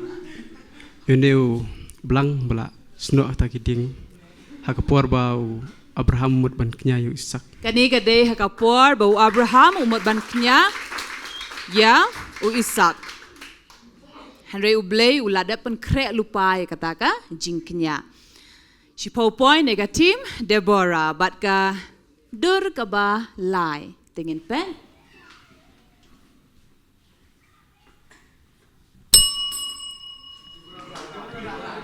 une u blang ba la snoh ha ta ki dieng, ha ka por ba u Abraham u mut ban kñia ïa u Isak. Kane ka dei ha ka por ba u Abraham u mut ban kñia ïa u Isak. Hynrei U Blei u la dep pynkhreh lypa ïa kata ka jingkñia. Shiphew point ïa ka team Deborah, bad ka dur kaba lai. Te ngin peit.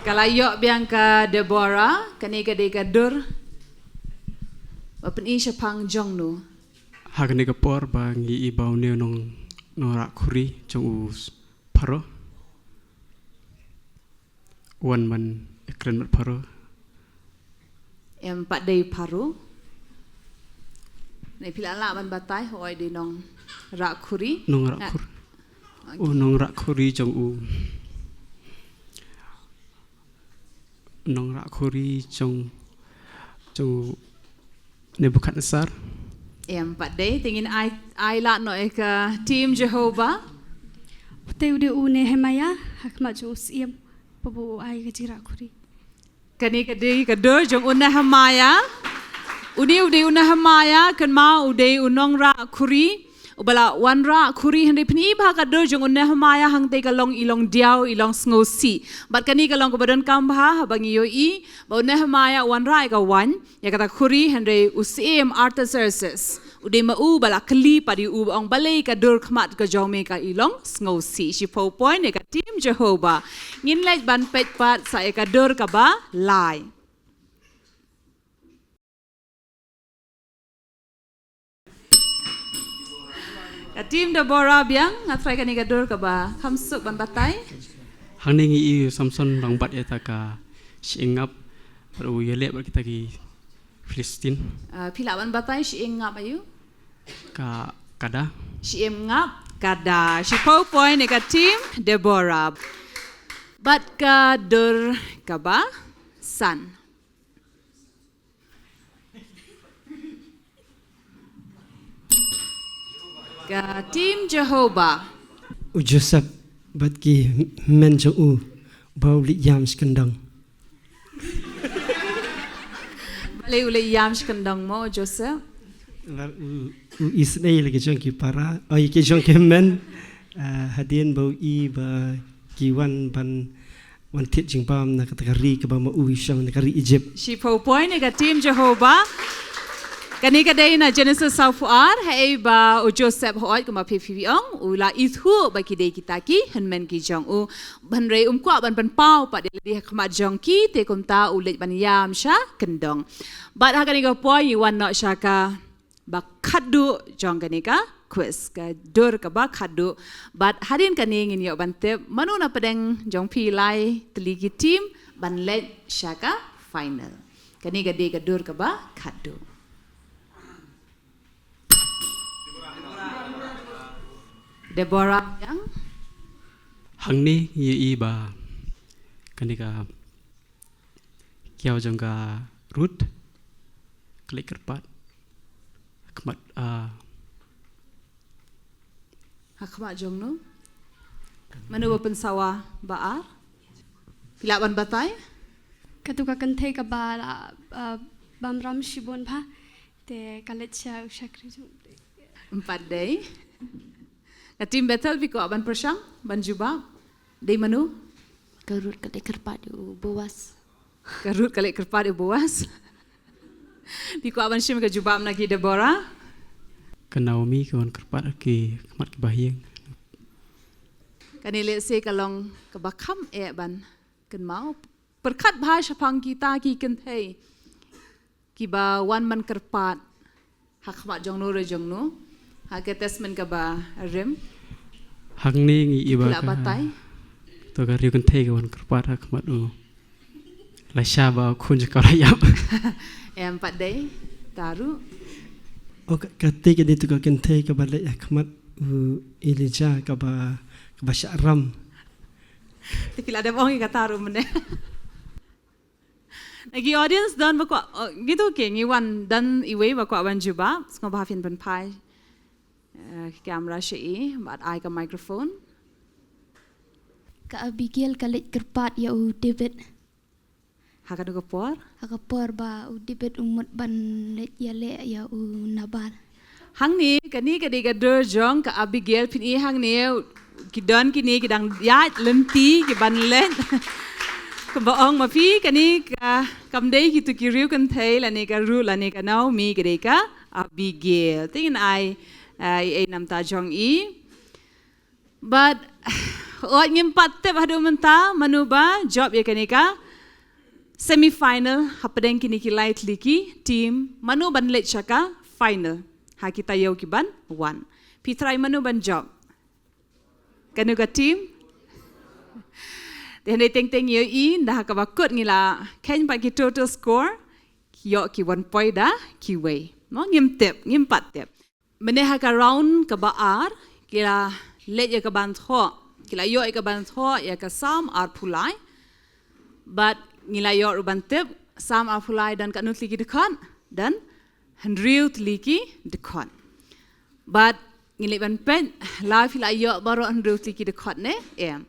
Ka la ïoh biang ka Deborah, kane ka dei ka dur ba pyni shaphang jong no. Ha kane ka por ba ngi i ba une u nong, nongrah khuri jong u Pharaoh u wan ban ïakren bad Pharaoh. Em pat dei Pharaoh. Ne phi lah lah ban batai, hooid dei nongrah khuri. Nongrah khuri. Okay. U nongrah khuri jong u. Nongrah khuri jong, jong u Nebuchadnezzar. Em pat dei, te ngin ai, ai lad noh ïa ka team Jehovah. Te u dei u Nehemiah, ha khmat jong u syiem, ba u ai ka jingrah khuri. Kane ka dei ka dur jong u Nehemiah. Une u dei u Nehemiah, kynmaw u dei u nongrah khuri. Uba la wanrah khuri, hynrei phin i ba ha ka dur jong u Nehemiah hangtei ka long i long diaw, i long sngewsih. Bad kane ka long kaba donkam bha, haba ngi ïohi ba u Nehemiah u wanrah ïa ka waiñ, ïa kata ka khuri, hynrei u syiem Artaxerxes u dei ma u ba la kylli pat ïa u, ba ong balei ka dur khmat ka jong me ka i long sngewsih. Shiphew point ïa ka team Jehovah. Ngin leit ban peit pat sa ïa ka dur kaba lai. Ka team Deborah biang, nga tharai kane ka dur kaba kham suk ban batai. Hangne ngi i u Samson u dang bat ïa kata ka shyieng ngap, bad u ïaleh bad kita ki Philistine. Ah, phi lah ban batai shyieng ngap aïu? Ka, kada. Shyieng ngap, kada. Shiphew point ïa ka team Deborah. Bad ka dur kaba san. Ka team Jehovah. U Joseph bad ki hynmen jong u ba u leit ïam shi kyndong. Balei u leit ïam shi kyndong mo u Joseph? Ba u, u isynei la ki jong ki para, oi ki jong ki hynmen, ah, hadien ba u i ba ki wan ban wan thied jingbam na kata ka ri kaba ma u i shong, na ka ri Egypt. Shiphew point ïa ka team Jehovah. Kane ka dei na Genesis sawphew ar, haei ba u Joseph, hooid kumba phi phi ong, u la ithuh ba ki dei kita ki hynmen ki jong u. Hynrei um kwah ban pynpaw pat ïa lade ha khmat jong ki, te kumta u leit ban ïam sha kyndong. Bad ha kane ka por ngi wan noh sha ka ba khatduh jong kane ka quiz, ka dur kaba khatduh. Bad hadien kane ngin ïoh ban tip mano na pdeng jong phi lai tylli ki team ban leit sha ka final. Kane ka dei ka dur kaba khatduh. Deborah Young. Hangne ngi i ba kane ka kiaw jong ka Ruth ka leit kyrpad. Khmat, ah, ha khmat jong no. Mano ba pynsawa ba ar? Phi lah ban batai? Katu ka kynthei kaba la, ah, bam ram shibun bha. Te ka leit sha u shakri jong. Em pat dei. Ka team Bethel phi kwah ban pyrshang, ban jubab? Dei mano? Ka Ruth ka leit kyrpad ïa u Boas. Ka Ruth ka leit kyrpad ïa u Boas. Phi kwah ban shim ka jubab na ki Deborah? Ka Naomi ka wan kyrpad ha ki khmat ki bahaïing. Kane lehse ka long kaba kham eh ban kynmaw. Pyrkhat bha shaphang kita ki kynthei kiba wan ban kyrpad ha khmat jong no re jong no ha ka testament kaba rim. Hangne ngi ïohi ba ka, batai. To ka riew kynthei ka wan kyrpad ha khmat u Elisha ba u khun jong ka u la ïap. Em pat dei, ta ruh. O ka, kata ka dei tu ka kynthei kaba leit ha khmat u Elijah kaba, kaba shah ram. Te phi la dep ong ïa kata ruh mynne. Na ki audience don ba kwah, oh, gitu ke, ngi wan don iwei ba kwah ban jubab, sngewbha phin pynphai, eh, camera sha i, bad ai ka microphone. Ka Abigail ka leit kyrpad ïa u David. Ha kano ka por? Ha ka por ba u David u mut ban leit ïaleh ïa u Nabal. Hangne, kane ka dei ka dur jong ka Abigail, phin i hangne, ki don kine ki dang ïaid lynti ki ban leit. Kumba ong ma phi, kane ka, kam dei kitu ki riew kynthei, lane ka Ruth, lane ka Naomi, ka dei ka Abigail. Te ngin ai, eh, ei ei namar jong i. But, wat ngim pat tip haduh mynta, mano ba jop ïa kane ka semi final, hapdeng kine ki lai tylli ki team, mano ban leit sha ka final. Ha ki taïew ki ban wan. Phi trai mano ban jop? Kano ka team? Te hynrei teng teng ïohi, ynda ha kaba kut ngi la kheiñ pat ki total score, ki ïoh ki wan poi da kiwei. No, ngim tip, ngim pat tip. Mynne ha ka round kaba ar, ki la leit ïa ka ban thoh, ki la ïoh ïa ka ban thoh, ïa ka Salm arphew lai. Bad ngi la ïoh ruh ban tip, Salm arphew lai don katno tylli ki dkhot, don hynriew tylli ki dkhot. Bad ngi leit ban peit, la phi la ïoh baroh hynriew tylli ki dkhot ne, em.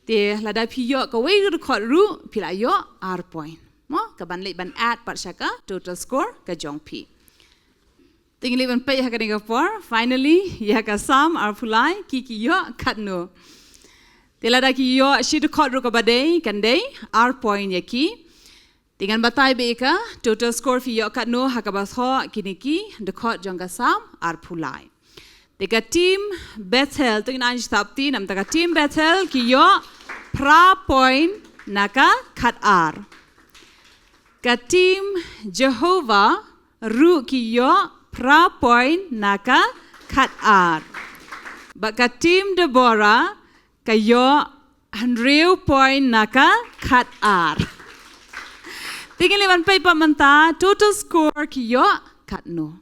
Te lada phi ïoh kawei ka dkhot ruh, phi la ïoh ar point. Mo, ka ban leit ban add pat sha ka total score ka jong phi. Te ngi leit ban peit ha kane ka por, finally, ïa ka Salm arphew lai, ki ki ïoh katno. Te lada ki ïoh shi dkhot ruh kaba dei, kan dei ar point ïa ki. Te ngan batai beit ïa ka total score phi ïoh katno ha kaba thoh kine ki dkhot jong ka Salm arphew lai. Te ka team Bethel, to ngin ai shapti namar ka team Bethel ki ïoh phra point na ka khatar. Ka team Jehovah ruh ki ïoh phra point na ka khatar. Bad ka team Deborah ka ïoh hynriew point na ka khatar. Te ngin leit ban peit pat mynta total score ki ïoh katno.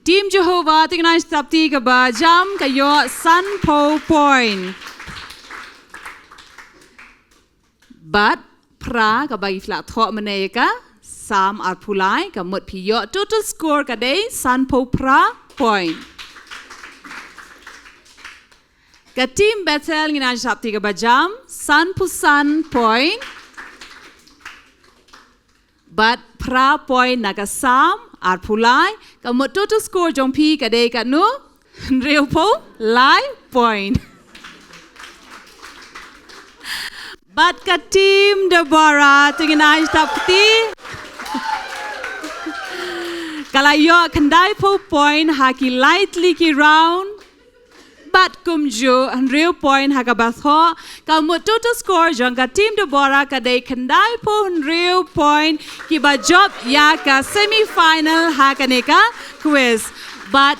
Team Jehovah, to ngin ai shapti kaba jam, ka ïoh sanphew point. Bad phra kaba ki la thoh mynne ïa ka Salm arphew lai, ka mut phi ïoh total score ka dei sanphew phra point. Ka team Bethel ngin ai shapti kaba jam, sanphew san point. Bad phra point na ka Salm arphew lai, ka mut total score jong phi ka dei katno? Hynriewphew lai point. Bad ka team Deborah, to ngin ai shapti. Ka la ïoh khyndaiphew point ha ki lai tylli ki round. Bad kumjuh hynriew point ha kaba thoh, ka mut total score jong ka team Deborah ka dei khyndaiphew hynriew point kiba jop ïa ka semi final ha kane ka quiz. Bad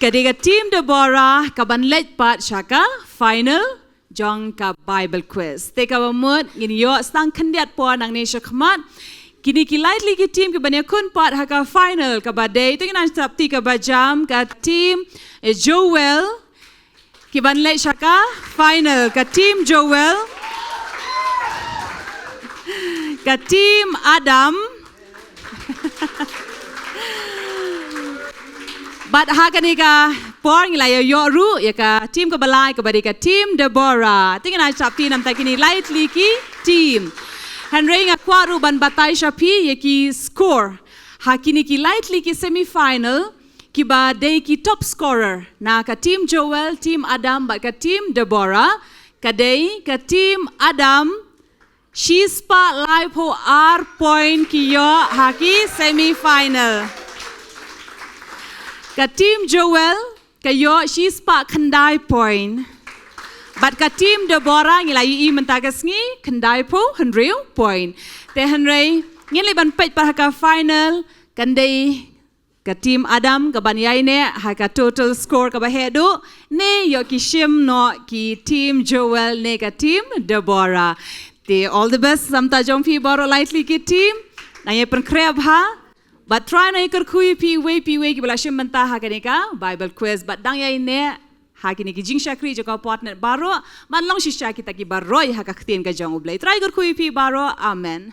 ka dei ka team Deborah ka ban leit pat sha ka final jong ka Bible quiz. Te kaba mut ngin ïoh sdang khyndiat por nangne shakhmat. Kine ki lai tylli ki team ki ban ïakhun pat ha ka final kaba dei. To ngin ai shapti kaba jam ka team, eh, Joel ki ban leit sha ka final, ka team Joel. Ka team Adam. Bad ha kane ka por ngi la ïa ïoh ruh ïa ka team kaba lai kaba dei ka team Deborah. Te ngin ai shaphrang namar kine lai tylli ki team. Hynrei nga kwah ruh ban batai sha phi ïa ki score ha kine ki lai tylli ki semi final, kiba dei ki top scorer na ka team Joel, team Adam bad ka team Deborah. Ka dei ka team Adam, shispah laiphew ar point ki ïoh ha ki semi final. Ka team Joel ka ïoh shispah khyndai point. Bad ka team Deborah ngi la ïohi mynta ka sngi khyndaiphew hynriew point. Te hynrei ngin leit ban peit pat ha ka final, kan dei ka team Adam kaban ïaineh ha ka total score kaba heh duh, ne ïoh ki shim noh ki team Joel ne ka team Deborah. Te all the best samta jong phi baroh lai tylli ki team. Nang ïa pynkhreh bha. Bad try nang ïa kyrkhu ïa phi wei phi wei kiba la shim bynta ha kane ka Bible quiz. Bad dang ïaineh ha kine ki jingshakri jong ka Potnet baroh, ban long shisha kita kiba roi ha ka ktien ka jong U Blei. Try kyrkhu ïa phi baroh. Amen.